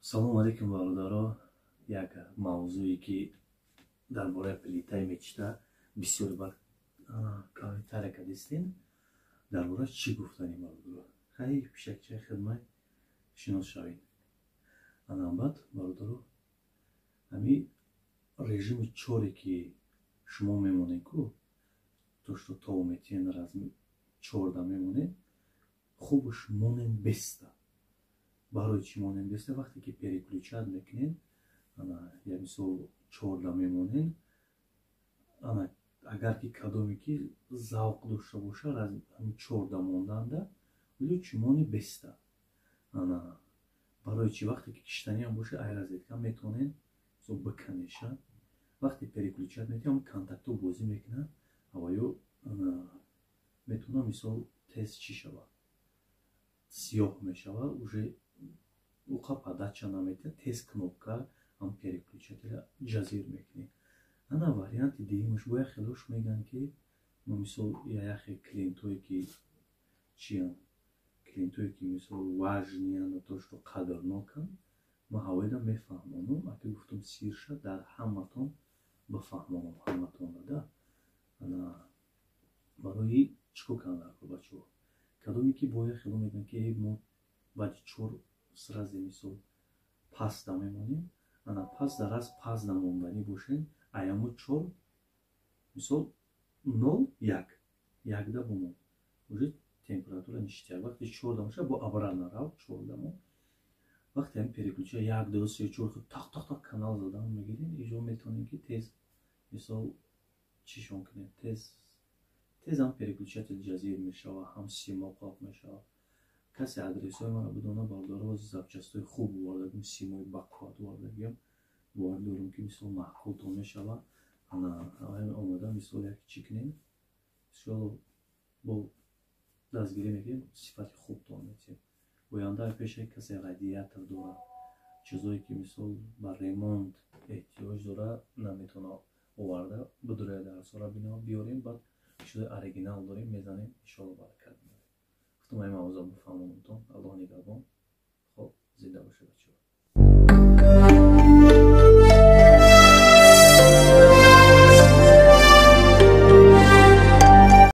Салому алейкум, бародаро. Як мавзӯе, ки дар бораи плитаи Мечта бисёр бар комментария кардистем, дар бораи чӣ гуфтанем, бародаро? Хай, пишакчаи хидмат шинос шавед. Ана баъд, бародаро, ҳами режими чоре, ки шумо мемонед ку, то что то метиен разми чорда мемонед, хубш монем беста. Барои чӣ монем беста? Вақте ки переключать мекунед, ана я мисол чорда мемонед, ана агар ки кадоме ки завқ дошта боша ҳами чорда монданда, лучше мони беста. Ана барои чӣ? Вақте ки киштаниам боша, ай розетка метавонед мисол биканеша. Вақте переключать метиҳам, контактҳо бозӣ мекунад, ҳаваё метавонад мисол тез чӣ шавад, сиёҳ мешавад, уже уқа подача наметиҳад, тез кнопка ҳам переключателя ҷазир мекунед. Ана варианти дуюмаш бояд хелош мегӯянд, ки мо мисол яхе клиентое ки чиянд, клиентое ки мисол важныянд, то что қадрноканд, ма ҳавоида мефаҳмонам. Аки гуфтум, сирша дар ҳаматон бифаҳмонам, ҳаматонра да. Ана барои чӣ кор кардан даркор, бачаҳо? Кадоме ки бояд хело мегӯянд, ки мо баъди чор сразу мисол паста мемонем. Ана паста раз паста монданӣ бошед, аямо чор мисол нол як якда бумон, уже температура ништяк. Вақте чорда боша, бо обратно рав чорда мон. Вақте ҳам переключа як, ду, се, чор, тақ тақ тақ канал задан мегирем, иҷо метавонем, ки тез мисол чишон кунем, тез тез ҳам переключатель ҷазир мешава, ҳам симо қоқ мешава. Касе адресҳои маро бидона, бародаро, запчастҳои хуб овардагим, симои бақувват овардагиам. Бовар дорам, ки мисол маъқултон мешава. Ана омода мисол як чӣ кунем, иншоалло, бо дастгирӣ мекунем, сифати хубтон метиҳем. Оянда пеше касе радиатор дорад, чизое ки мисол ба ремонт эҳтиёҷ дорад, наметавона оварда бидурая, дарсора бино биёрем, баъд чизои оригинал дорем, мезанем, иншоалло, баракат меорем. Гуфтам, ай мавзӯъ бифаҳмонамтон. Аллоҳ нигаҳбон. Хоб, зинда бошед, бачаҳо.